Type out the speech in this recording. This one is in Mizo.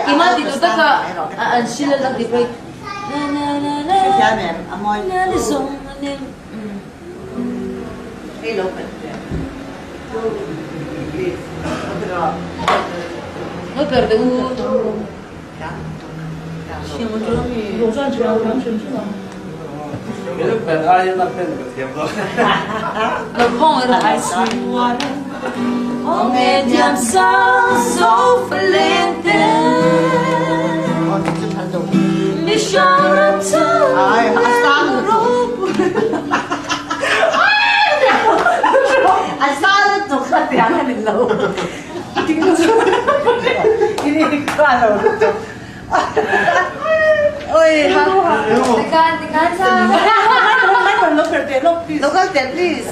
Kima ti tu taka an sil an ti break. Lo per de u. Lo khong er Tikan, tikan sa. Local please.